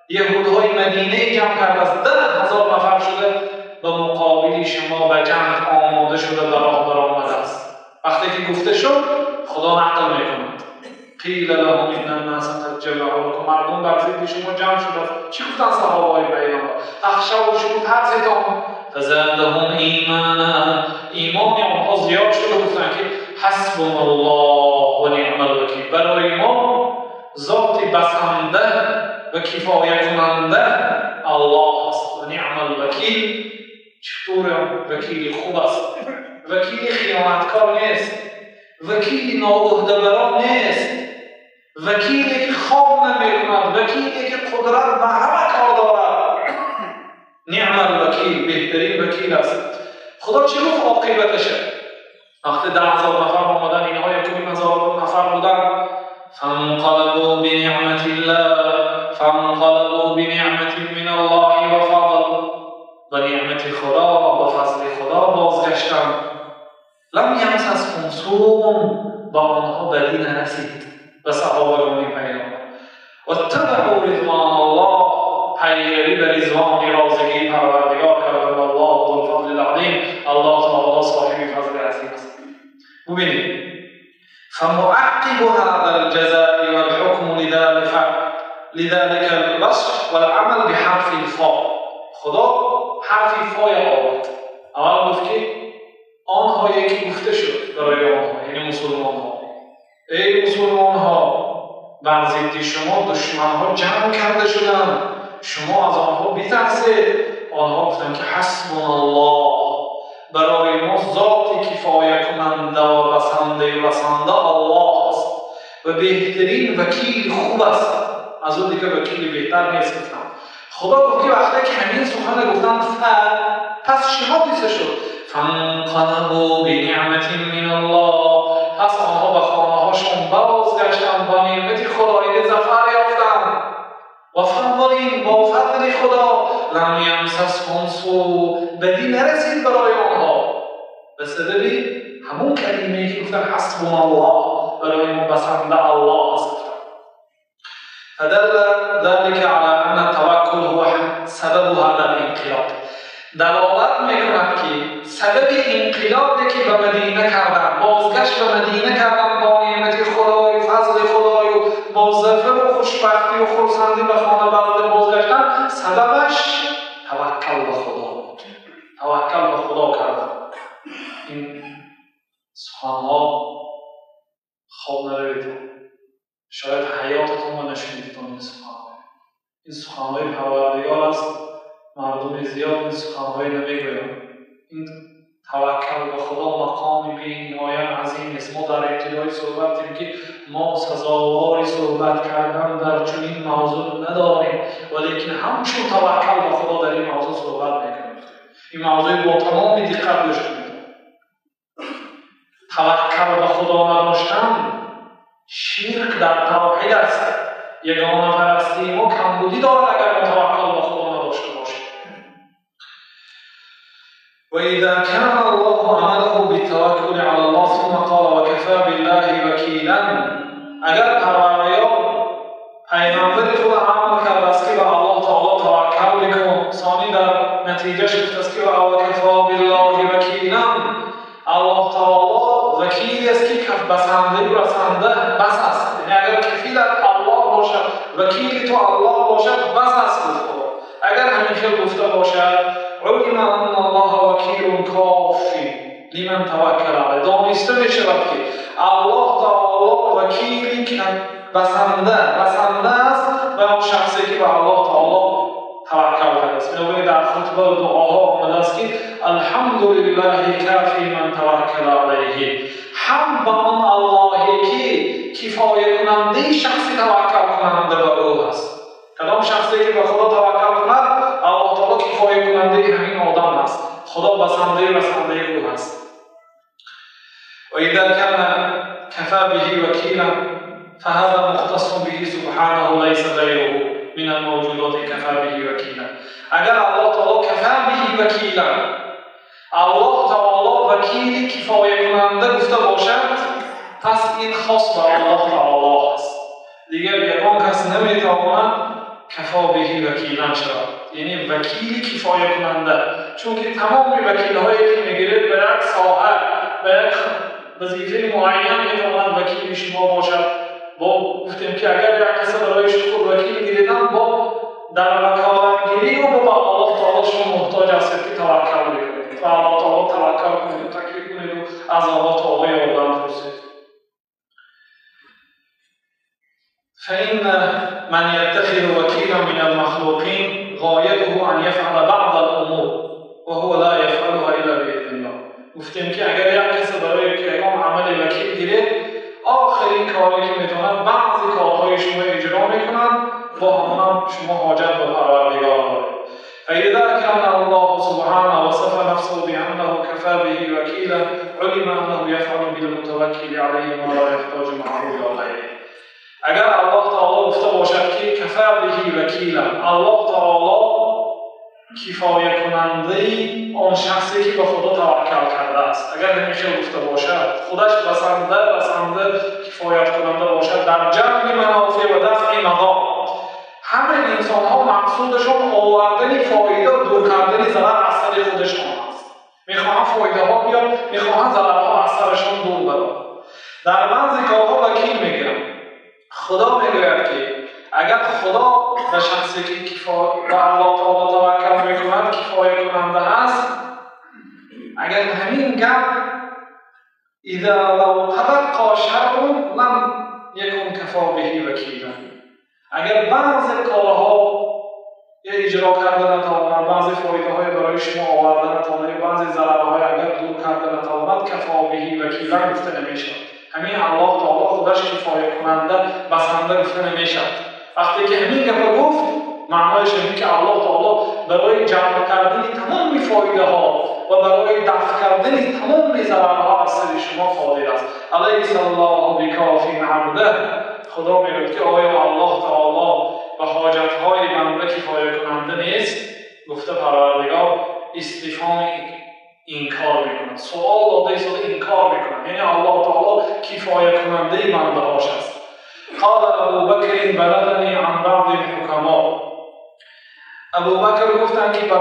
یهودهای مدینه جمع کرده است، 10,000 نفر شده به مقابل شما به جنگ آماده شده به راه برآمده است. وقتی که گفته شد خدا نقل میکند قیل لهم ان الناس قد جمعوا لكم، مردم بر ضد شما جمع شده است. چی گفتن صحابه های پیامبر؟ اخشوا، شما ترسیدند. فزادهم ایمانا، ایمان آنها زیاد شد و گفتن که حسبنا الله و نعم الوکیل. برای ما ذات بسنده و کفایه کننده الله است و نعم الوکیل. چطور وکیل خوب است، وکیل خیانتکار نیست، وکیل ناعهده‌بران نیست، وکیلی که خواب نمیکند، وکیلی که قدرت به همه کار دارد. نعم الوکیل، بهترین وکیل است. خدا چی گفت عاقبتشه؟ وقتی 10,000 نفر آمدن، اینها 1,500 نفر بودن، فانقلبوا بنعمت الله، فانقلبوا بنعمت من الله و فضل، به نعمت خدا و فضل خدا بازگشتند. لم یمسسهم سوء، با آنها بدی نرسید به صحابگان پیامبر. واتبعوا رضوان الله، پیروی به رضوان رازگی پروردگار کردند. الله ذو الفضل العظیم، الله تعالی صاحب فضل عظیم است. ببینید فمعقب هذا الجزاء والحكم لذلك الوصف والعمل بحرف الفاء. خدا حرف فای آورد. اول گفت که آنهایی که گفته شد برای آنها، یعنی مسلمان ها، ای مسلمان ها بر ضد شما دشمن ها جمع کرده شدند، شما از آنها بترسید. آنها گفتند که حسبنا الله، برای ما ذات کفایه کننده و بسنده و رسنده الله است و بهترین وکیل خوب است از اون دیگه وکیلی بهتر نیست گفتم. خدا گفت که وقتی که همین سخن گفتن پس چه حادثه شد؟ فانقلبوا بنعمت من الله، پس آنها به خانه هاشون بازگشتند با نعمت خدایی ظفر یافتند. و فضل، با فضل خدا، لم یمسسهم سوء، بدی نرسید برای آنها به سبب همون کلمه‌ای که گفتن حسبنا الله، برای ما بسنده الله است گفتن. فدل ذلك على ان التوکل هو سبب هذا الانقلاب، دلالت میکند که سبب انقلابی که به مدینه کردن، بازگشت به مدینه کردن با نعمت خدای، فضل خدای و با ظفر و خوشبختی و خرسندی به خانه بازگشتن، سببش توکل به خدا بود. توکل به خدا کردن. این سخنها خواب نروید، شاید حیاتتون ما نشنیدید این سخنها. این سخنهای پروردگار است، مردم زیاد این سخنهایی نمیگویند. این توکل به خدا مقام بی‌نهایت عظیم است. ما در ابتدای صحبت که ما سزاوار صحبت کردن در چنین موضوع نداریم، ولیکن همچون توکل به خدا در این موضوع صحبت میکنیم. این موضوع با تمام دقت گوش کنید. توکل به خدا نداشتن شرک در توحید است. یگانه پرستی ما کمبودی دارد اگر ما توکل به خدا نداشته باشیم. وإذا كان الله عمله بالتوكل على الله ثم قال وكفى بالله وكيلا، اگر پروردگار پیامبر خود عمل کرده است که به الله تعالی توکل بکن، ثانی در نتیجهش گفته است که وکفى بالله وکیلا، الله تعالی وکیل است که بسنده و رسنده بس است. یعنی اگر کفیل الله باشد، وکیل تو الله باشد، بس است خدا. اگر همین خیلی گفته باشد علم ان الله وکیل کافی لمن توکل علیه، دانسته می شود که الله تعالی وکیلی که بسنده است و آن شخصی که به الله تعالی توکل کرده است. بنابراین در خطبه و دعاها آمده است که الحمدلله کافی من توکل علیه، هم به آن اللهی که کفایه کننده شخصی توکل کننده به او است. کدام شخصی که به خدا توکل کند، الله تعالی کفایه کننده همین آدم است. خدا بسنده رسنده او است. و اذا كان كفى به وکیلا فهذا مختص به سبحانه ليس غیره من الموجودات كفى به وکیلا. اگر الله تعالی کفا به وکیلا، الله تعالی وکیل کفایه کننده گفته باشد، پس این خاص به الله تعالی است. دیگر یگان کس نمیتواند کفا به وکیلا شود، یعنی وکیل کفایه کننده. چون که تمام وکیل هایی که میگیرید به یک ساحه، به یک وظیفه معین میتواند وکیل شما باشد. با گفتیم که اگر یک کس برای خود وکیل گیریدن، با در وکالتگیری و با الله تعالی شما محتاج هستید که توکل بکنید و الله تعالی توکل کنید و تکیه کنید و از الله تعالی یاردم پرسید. فإن من يتخذ وكيلا من المخلوقين غايته أن يفعل بعض الأمور وهو لا يفعلها إلا بإذن الله. گفتیم که اگر یک کس برای که یکم عمل وکیل گیرید، آخرین کاری که میتونن بعضی کارهای شما اجرا میکنن، با همون شما حاجت به پروردگار دارید. فإذا كان الله سبحانه وصف نفسه بأنه كفى به وكيلا علم أنه يفعل بالمتوكل عليه ما لا يحتاج معه إلى غيره. اگر الله تعالی گفته باشد که کفا به وکیلا، الله تعالی کفایه کننده آن شخصی که به خدا توکل کرده است. اگر همیشه گفته باشد، خودش بسنده کفایت کننده باشد در جلب منافع و دفع مضار. همه انسان ها مقصودشون آوردن فایده و دور کردن ضرر از سر خودشون است. میخواهند فایده ها بیاد، میخواهند ضررها از سرشون دور برند. در بعضی کارها وکیل میگیرن. خدا میگوید که اگر خدا به شخصی که به الله تعالی توکل میکند کفایه کننده است، اگر همین گپ اذا لو تبقى شر لم یکن کفا به وکیلا، اگر بعضی کارها اجرا کرده نتواند، بعضی فایده های برای شما آورده نتواند، بعضی ضررهای اگر دور کرده نتواند، کفا به وکیلا گفته نمیشود. همین الله تعالی خودش کفایه کننده بسنده گفته نمیشود. وقتی که همین گپ گفت معنایش اینه که الله تعالی برای جمع کردن تمام فایده ها و برای دفع کردن تمام ضررها از سر شما قادر است. الیس الله بکاف عبده. خدا میگوید که آیا الله تعالی به حاجت های بنده کفایه کننده نیست؟ گفته پروردگار استفهام انکار میکنه، سوال داده ایستاده انکار میکنه، یعنی الله تعالی کفایه کننده بنده هاش است. قال ابو بکر بلغنی عن بعض الحکما. ابوبکر گفتند که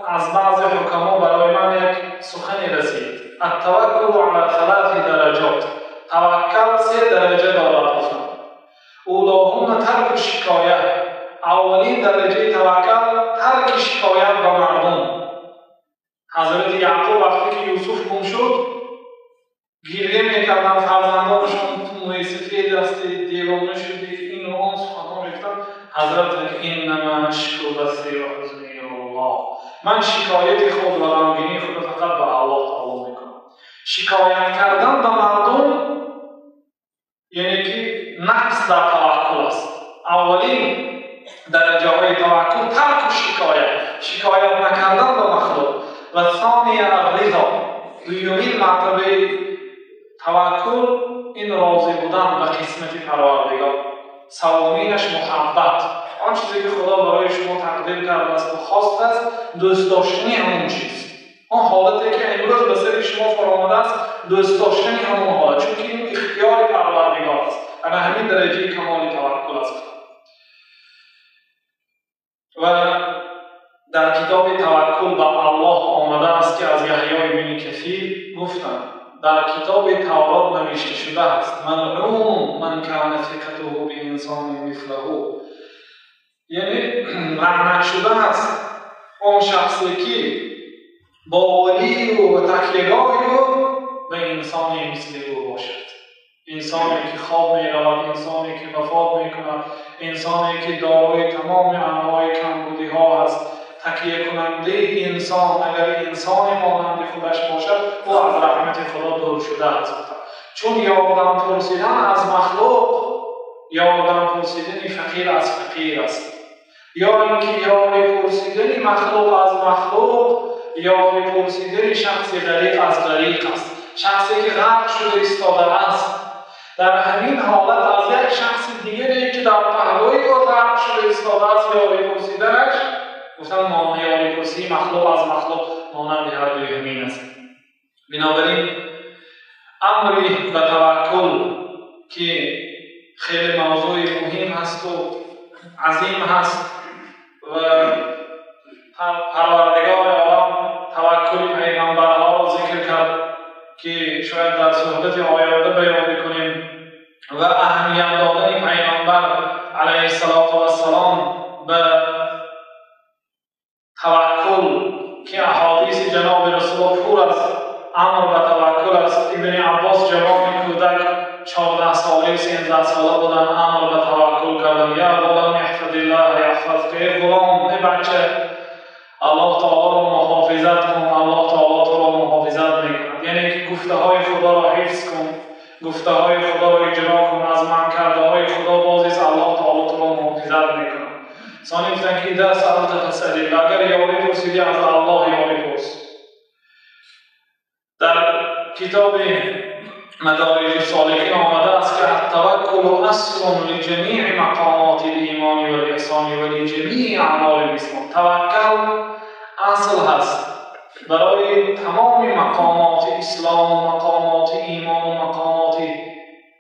از بعض حکما برای من یک سخنی رسید. التوکل علی ثلاث درجات. توکل سه درجه دارد. گفتند اولاهن ترک شکایت. اولین درجه توکل ترک شکایت به مردم. حضرت یعقوب وقتی که یوسف گم شد گریه میکردن فرزندانشون، تو موی سفید هستی، دیوانه شدی، این و آن سخنها میگفتن. حضرت انما اشکو بثی و حزنی الی الله. من شکایت خود و غمگینی خود فقط به الله تعالی میکنم. شکایت کردن به مردم یعنی که نقص در توکل است. اولین درجه های توکل ترک و شکایت، شکایت نکردن به مخلوق. و ثانی الرضا. دومین مرتبه توکل این راضی بودن به قسمت پروردگار. سومینش محبت، آن چیزی که خدا برای شما تقدیر کرده است و خواست است، دوست داشتنی همون چیز، آن حالتی که امروز به سر شما فرآمده است، دوست داشتنی همون حالت، چون که این اختیار پروردگار است. اما همین درجه کمال توکل است. و در کتاب توکل به الله آمده است که از یحیی بن کثیر گفتند در کتاب تورات نوشته شده است ملعون من کان ثقته بانسان مثله، یعنی لعنت شده است آن شخصی که باوری او و تکیهگاه او به انسانی مثل او باشد. انسانی که خواب می رود، انسانی که وفات می کند، انسانی که دارای تمام انواع کمبودی ها است. تکیه کننده انسان اگر انسان مانند خودش باشد او از رحمت خدا دور شده است. چون یادم پرسیدن از مخلوق، یادم پرسیدن فقیر از فقیر است، یا اینکه یاری پرسیدن مخلوق از مخلوق، یاری پرسیدن شخص غریق از غریق است، شخصی که غرق شده ایستاده است. در همین حالت از یک شخص دیگری که در پهلوی او غرق شده ایستاده است یاری پرسیدنش، گفتن یاری پرسی مخلوق از مخلوق مانند هر دوی همین است. بنابراین امری به توکل که خیلی موضوع مهم هست و عظیم هست و پروردگار عالم توکل پیغمبرها را ذکر کرد که شاید در صحبت آینده بیان بکنیم و اهمیت دادن پیغمبر علیه السلام به توکل که احادیث جناب رسول الله پر از امر به توکل است. ابن عباس جوان کودک 14 ساله 13 ساله بودن امر به توکل کردن. یا غلام احفظ الله یحفظک، ای غلام، ای بچه، الله تعالی را محافظت کن، الله تعالی تو را محافظت میکند. یعنی که گفته های خدا را حفظ کن، گفته های خدا را اجرا کن، از من کرده های خدا بازیست، الله تعالی تو را محافظت میکند. ثانی گفتن که اذا سألت فاسأل الله، اگر یاری پرسیدی از الله یاری پرس. در کتاب مدارج السالکین آمده است که التوکل اصل لجمیع مقامات الایمان والاحسان و لجمیع اعمال الاسلام. توکل اصل هست برای تمام مقامات اسلام و مقامات ایمان و مقامات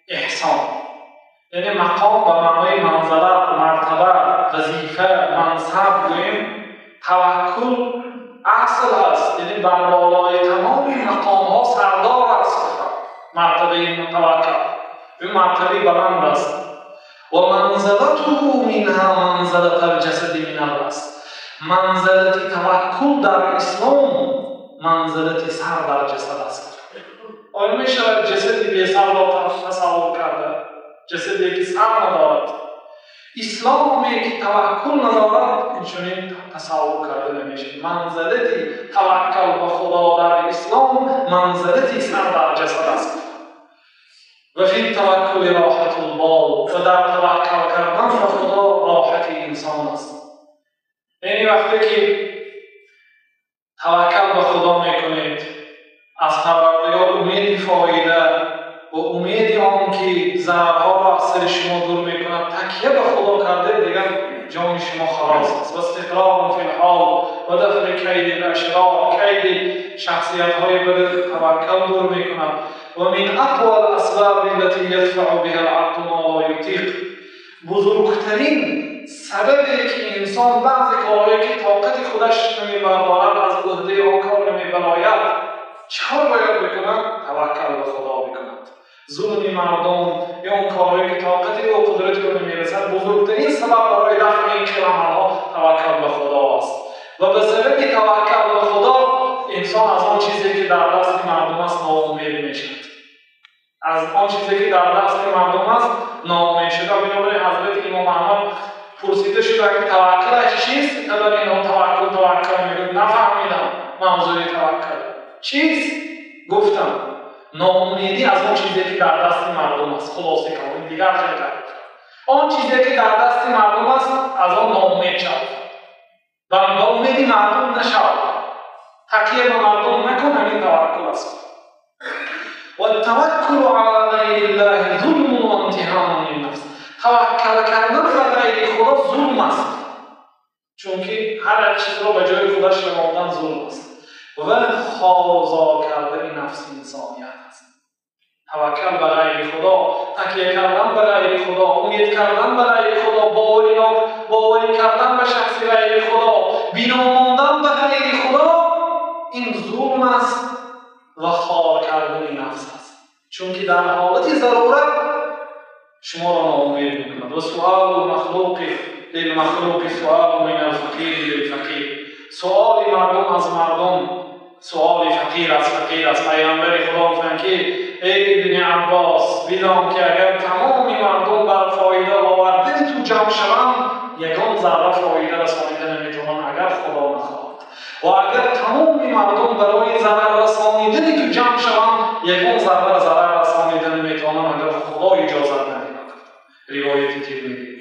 احسان. یعنی مقام به معنای منزلت، مرتبه، وظیفه، منصب گوییم. توکل اصل هست، یعنی بر بالای تمام مقام ها سردار است. مرتبه توکل این مرتبه بلند است. و منزلته منها منزلت الجسد من الراس. منزلت توکل در اسلام منزلت سر در جسد است. آیا می شود جسدی بی سر را تصور کرده؟ جسدی که سر ندارد. اسلامی که توکل ندارد اینچنین تصور کرده نمیشه. منزلت توکل به خدا در اسلام منزلت سر در جسد است. و فی توکل راحت البال، و در توکل کردن به خدا инсон аст. Яъне вақте ки таваккал ба Худо мекунед, аз Парвардигор умеди фоида ва умеди он ки зарарҳоро аз сари шумо дур мекунад, такя ба Худо карда, дигар ҷони шумо халос аст. Ва истиқрор фи лҳол ва дафъи кайди лашрор, кайди шахсиятҳои бад таваккал дур мекунад. Ва мин ақва ласбаб аллати ядфау биҳа лабду ма ла ютиқ, бузургтарин сабабе ки инсон баъзе корҳое ки тоқати худаш намебардорад, аз уҳдаи он кор намебарояд, чӣ кор бояд бикунад? Таваккал ба Худо бикунад. Зулми мардум ё он корҳое ки тоқати ӯ, қудрати ӯ намерасад, бузургтарин сабаб барои дафъи ин хел амалҳо таваккал ба Худо аст. Ва ба сабаби таваккал ба Худо инсон аз он чизе ки дар дасти мардум аст ноумед мешавад. Аз он чизе ки дар дасти мардум аст ноумед шуда. Бинобар ин Ҳазрати Имом Аҳмад пурсида шуда ки таваккалаш чист? Қадар инҳо таваккул таваккал мегӯяд, нафаҳмидам мавзӯи таваккал чист? Гуфтам ноумедӣ аз он чизе ки дар дасти мардум аст. Хулоса калом дигар хел кард. Он чизе ки дар дасти мардум аст, аз он ноумед шав. Ба умеди мардум нашав, такя ба мардум накун, ҳамин таваккул аст. والتوكل على غير الله ظلم وامتهان للنفس. توکل کردن به غیر خدا ظلم است، چونکه هر چیز را به جای خودش رواندن ظلم است و خوار کردن نفس انسانیت است. توکل به غیر خدا، تکیه کردن به غیر خدا، امید کردن به غیر خدا، باوری کردن به شخص غیر خدا، بنا ماندن به غیر خدا، این ظلم است و خوار کردن نفس است، چونکه در حالت ضرورت شما را ناامید میکند. و سؤال المخلوق للمخلوق سؤال من الفقیر للفقیر، سؤال مردم از مردم سؤال فقیر از فقیر است. پیامبر خدا گفتند که ای ابن عباس، بدان که اگر تمام مردم بر فایده آوردن تو جمع شوند، یگان ذره فایده رسانیده نمیتوانند اگر خدا نخواهد. و اگر تمام مردم برای ضرر رسانیدن تو جمع شوند، یگان ذره ضرر رسانیده نمیتوانند اگر خدا اجازت ندهد. روایت ترمذی.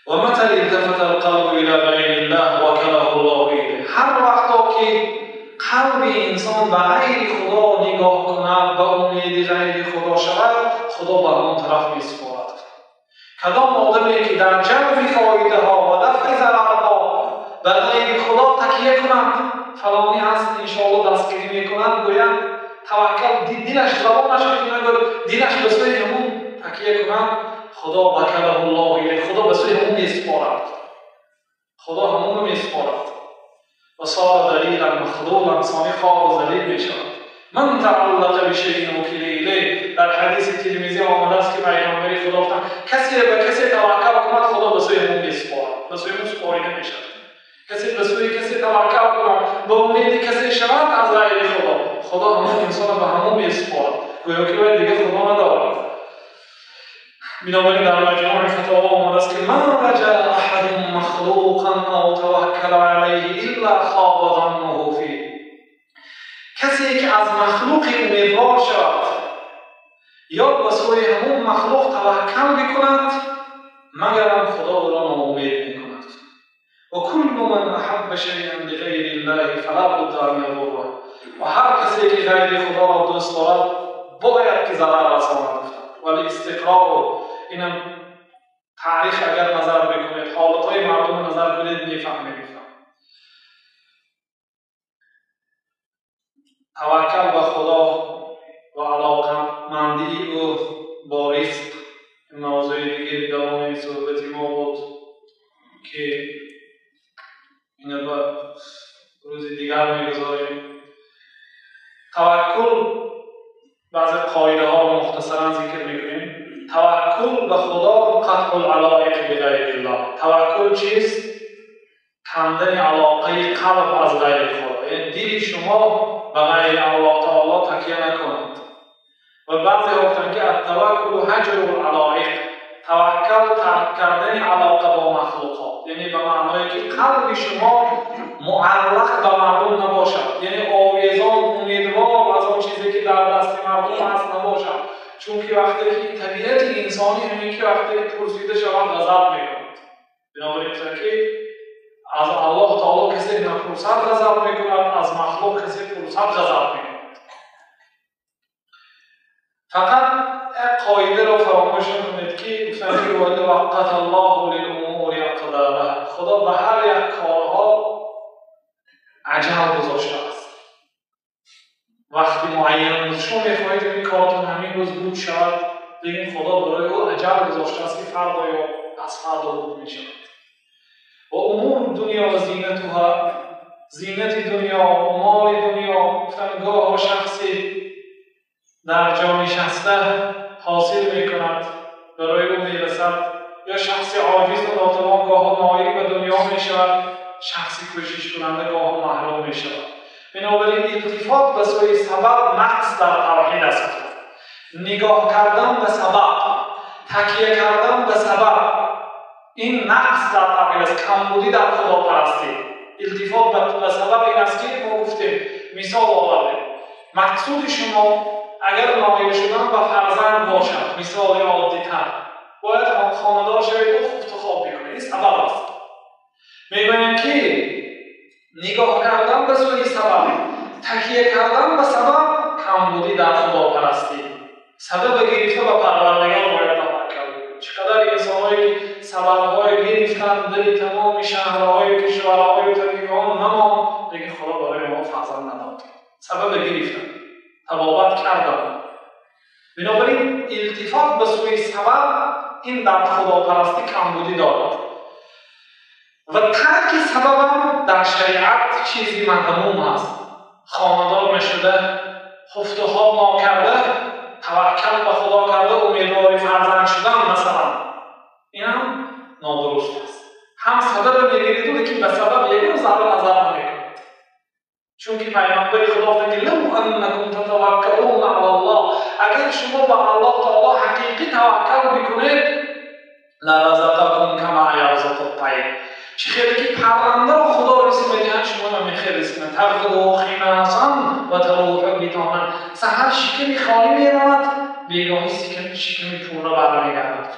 و متى التفت القلب الى غیر الله وکله الله الیه. هر وقتا که قلب انسان به غیر خدا نگاه کند، به امید غیر خدا شود، خدا به آن طرف میسپارد. کدام آدمی که در جلب فایده ها و دفع ضررها به غیر خدا تکیه کند، فلانی هست انشاءالله دستگیری میکند، گوید توکل، دلش زبانش میکند، دلش به سوی همون تکیه کند، خدا وکله الله الیه، خدا به سوی همون میسپارد، خدا همون رو میسپارد. و صار ذلیلا مخذولا، انسانی خوار و ذلیل میشود. من تعلق بشیء وکل الیه. در حدیث ترمذی آمده است که پیامبر خدا گفتند کسی به کسی توکل کند، خدا به سوی همون میسپارد، به سوی همون سپاریده میشود. کسی به سوی کسی توکل کند، به امید کسی شود از غیر خدا، خدا همون انسان به همون میسپارد، گویا که باید دیگه خدا ندارد. بنابراین در مجموع فتاوا آمده است که من رجا احد مخلوقا او توکل علیه الا خاب ظنه فیه. کسی که از مخلوق امیدوار شود یا به سوی همون مخلوق توکل بکند، مگرم خدا او را ناامید میکند. و کل من احب شیئا لغیر الله فلا بد ان یضره. و هر کسی که غیر خدا را دوست دارد باید که ضرر رساند. ولی استقرار، اینم تاریخ اگر نظر بکنید، حالتهای مردم نظر کنید، میفهمید. توکل به خدا و علاقمندی او با رزق موضوع دیگه دوام صحبت ما بود که اینو به روز دیگر میگذاریم. توکل، بعضی قاعده ها رو مختصرا ذکر میکنیم. توکل به خدا قطع العلائق بغیر الله. توکل چیست؟ کندن علاقه قلب از غیر خدا، یعنی دل شما به غیر الله تعالی تکیه نکند. و بعضی ها گفتند که التوکل هجر العلائق، توکل ترک کردن علاقه با مخلوقات، یعنی به معنای که قلب شما معلق به مردم نباشد، یعنی آویزان امیدوار از آن چیزی که در دست مردم هست نباشد. چون که وقتی که طبیعت انسانی همین که وقتی که پرسیده شود غضب میکند، 500 ғазаб мекунад, аз махлуқ касе 500 ғазаб мекунад. Фақат як қоидаро фаромӯш накунед, ки гуфтанд ки ваққата Аллоҳу лилумури ақдораҳа, Худо ба ҳар як корҳо аҷал гузоштааст, вақти муайян. Шумо мехоҳед ин коротон ҳамин рӯз буд шавад, лекин Худо барои ӯ аҷал гузоштааст, ки фардо ё аз фардо буд мешавад. Ва умур дунё ва зинатуҳа, зинати дунё ва моли дунё, гуфтанд гоҳо шахси дар ҷо нишаста ҳосил мекунад, барои ӯ мерасад, ё шахси оҷизу нотавон гоҳо ноил ба дунё мешавад, шахси кӯшишкунанда гоҳо маҳрум мешавад. Бинобар ин илтифот ба сӯи сабаб нақс дар тавҳид аст. Нигоҳ кардан ба сабаб, такия кардан ба сабаб, ин нақс дар тавҳид аст, камбудӣ дар худопарастӣ. Илтифот ба сабаб ин аст, ки мо гуфтем, мисол овардем, мақсуди шумо агар ноил шудан ба фарзанд бошад, мисоли оддитар, бояд хонадор шавед ва хуфту хоб бикунед, ин сабаб аст. Мегӯянд ки нигоҳ кардан ба сӯи сабаб, такия кардан ба сабаб камбудӣ дар худопарастӣ. Сабаба гирифта ба Парвардигор бояд таваккал кунед. Чӣ қадар инсонҳое ки сабабҳое гирифтанд, дили тамоми шаҳрҳою кишварҳою табион намонд, лекин Худо барои онҳо фарзанд надод. Сабаба гирифтанд, табобат карданд. Бинобар ин илтифот ба сӯи сабаб ин дар худопарастӣ камбудӣ дорад ва тарки сабабам дар шариат чизи мазмум аст. Хонадор нашуда, хуфту хоб нокарда, таваккал ба Худо карда, умедвори фарзанд шудан масалан, инам нодуруст аст. Ҳам сабаба мегириду, лекин ба сабаб ягон зарра назар намекунад. Чунки Пайғамбари Худо гуфтанд ки лав аннакум татаваккалуна алаллоҳ, агар шумо ба Аллоҳ таоло ҳақиқӣ таваккал бикунед, ларазақакум кама ярзақу ттайр, чӣ хеле ки паррандаро Худо ризқ медиҳад, шумо ҳам хел ризқ медиҳад. Тағду химасан ва тарӯҳу битонан, саҳар шиками холӣ меравад, бегоҳӣ шиками пурра бармегардад.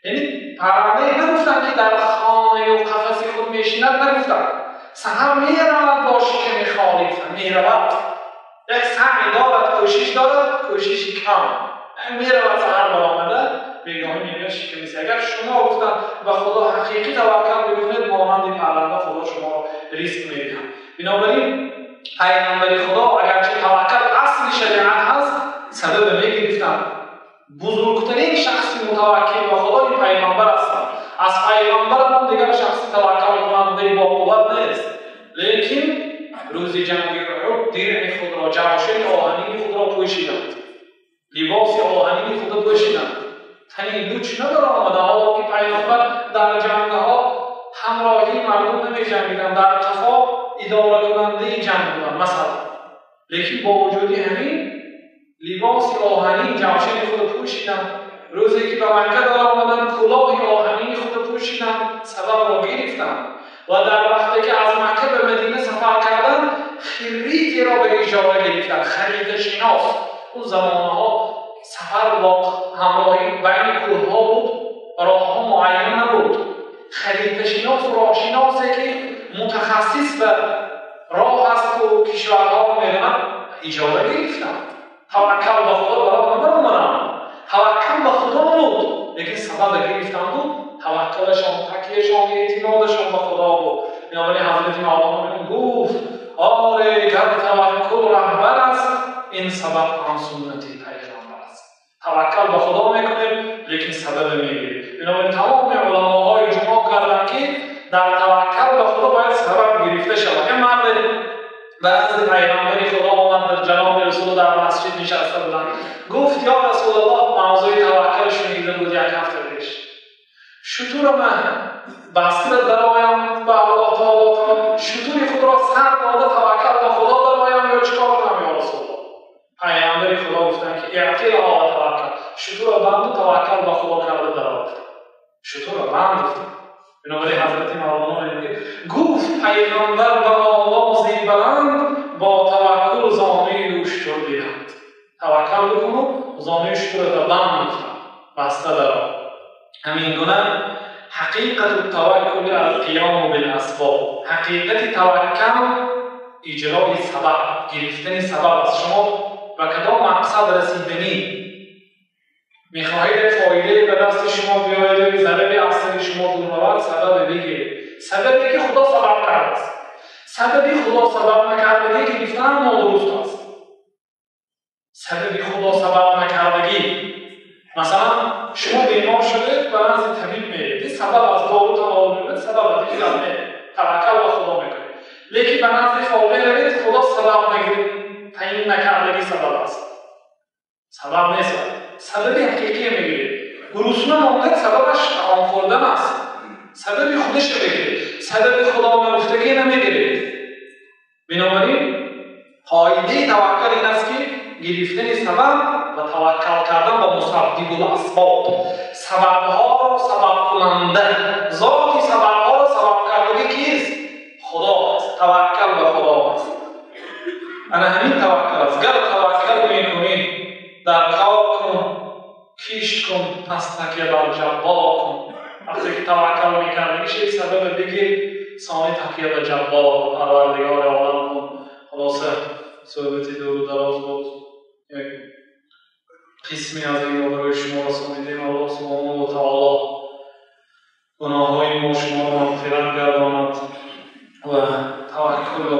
Яъне паррандае нагуфтанд, ки дар хонаю қафаси худ мешинад, нагуфтанд. Саҳар меравад бо шиками холӣ, меравад, як саъй дорад, кӯшиш дорад, кӯшиши кам, меравад саҳар баромада, бегоҳӣ меояд шиками си. Агар шумо гуфтанд ба Худо ҳақиқӣ таваккал бикунед, монанди парранда Худо шуморо ризқ медиҳад. Бинобар ин Пайғамбари Худо агарчи таваккал асли шариат ҳаст, сабаба мегирифтанд. Бузургтарин шахси мутаваккил ба Худо ин пайғамбар ҳастанд. Аз пайғамбарам дигар шахси таваккалкунандаи бо қувват нест. Лекин рӯзи ҷанги Уҳуд диръи худро, ҷавшаи оҳанини худро пӯшиданд, либоси оҳанини худро пӯшиданд, тани луч надаромада, ҳоло ки пайғамбар дар ҷангҳо ҳамроҳии мардум намеҷангиданд, дар қафо идоракунандаи ҷанг буданд масалан. Лекин бо вуҷуди ҳамин либоси оҳанин, ҷавшани худро пӯшиданд. Рӯзе ки ба Макка даромаданд, кулоҳи оҳанини худро пӯшиданд, сабабро гирифтанд. Ва дар вақте ки аз Макка ба Мадина сафар карданд, хиритеро ба иҷора гирифтанд, хариташинос. Он замонаҳо сафар бо ҳамроҳӣ байни кӯҳҳо буд, роҳҳо муайян набуд. Хариташиносу роҳшиносе ки мутахассис ба роҳ ҳасту кишварҳоро медонад, иҷора гирифтанд. Таваккал ба Худо барои набаромаданд, таваккал ба Худо буд, лекин сабаба гирифтанду таваккалашон, такияшон, эътимодашон ба Худо буд. Бинобар ин Ҳазрати Мавлоно гуфт: оре, гар таваккул раҳбар аст, ин сабаб ҳам суннати пайғамбар аст. Таваккал ба Худо мекунем, лекин сабаба мегирем. Бинобар ин тамоми уламоҳо иҷмоъ карданд, ки дар таваккал ба Худо бояд сабаб гирифта шавад. Як марде ба назди Пайғамбари Худо омад, дар ҷаноби Расул дар масҷид нишаста буданд. Гуфт: ё Расулаллоҳ, мавзӯи таваккал шунида буд як ҳафта пеш. Шутура ман баста дароям ба Аллоҳ таоло, шутури худро сар дода таваккал ба Худо дароям ё чӣ кор кунам, ё Расулаллоҳ? Пайғамбари Худо гуфтанд ки иътилҳо ва таваккал, шутура банду таваккал ба Худо карда даро. Шутура банд гуфтанд. Бинобар ин Ҳазрати Мавлоно мегӯяд: гуфт Пайғамбар ба овози баланд, бо таваккул зонуи шутур диданд. Таваккал бикуну зонуи шутурро банд гуфтанд, баста даро. Ҳамин гуна ҳақиқату таваккули алқиёму биласбоб, Ҳақиқати таваккал иҷрои сабаб, гирифтани сабаб аст. Шумо ба кадом мақсад расиданӣ мехоҳед, фоидае ба дасти шумо биёяд ё зараре аз сари шумо дур равад, сабабе бигиред. Сабабе ки Худо сабаб кардааст. Сабаби Худо сабаб накардагӣ гирифтан нодуруст аст. Сабаби Худо сабаб накардагӣ. Масалан, шумо бемор шудед, ба назди табиб меред. Ин сабаб аз дору талаб мекунед, сабаб аз дигар не. Таваккал ба Худо мекунед. Лекин ба назди фолбин равед, Худо сабаб нагиред, таъин накардагӣ сабаб аст. Сабаб нест. Сабаби ҳақиқие мегиред. Гурусна мондан сабабаш таом хӯрдан аст. Сабаби худашро бигиред. Сабаби Худо нагуфтагӣ намегиред. Бинобар ин қоидаи таваккал ин аст ки гирифтани сабаб ва таваккал кардан ба мусаббибул асбоб, сабабҳоро сабабкунанда, зоти сабабҳоро сабаб кардагӣ кист? Худо аст. Таваккал ба Худо аст. Ана ҳамин таваккал аст. Гар таваккал мекунӣ, дар кор кун, кишт кун, пас такя бар ҷаббор кун. Вақте ки таваккал мекардагӣ, ши сабабе бигир, сони такя ба ҷаббор, Парвардигори олам кун. Хулоса, суҳбати дуру дароз буд. Як қисме аз инро барои шумо расонидем. Аллоҳ субҳонаҳу ва таоло гуноҳҳои мо шуморо мағфират гардонад ва таваккул ба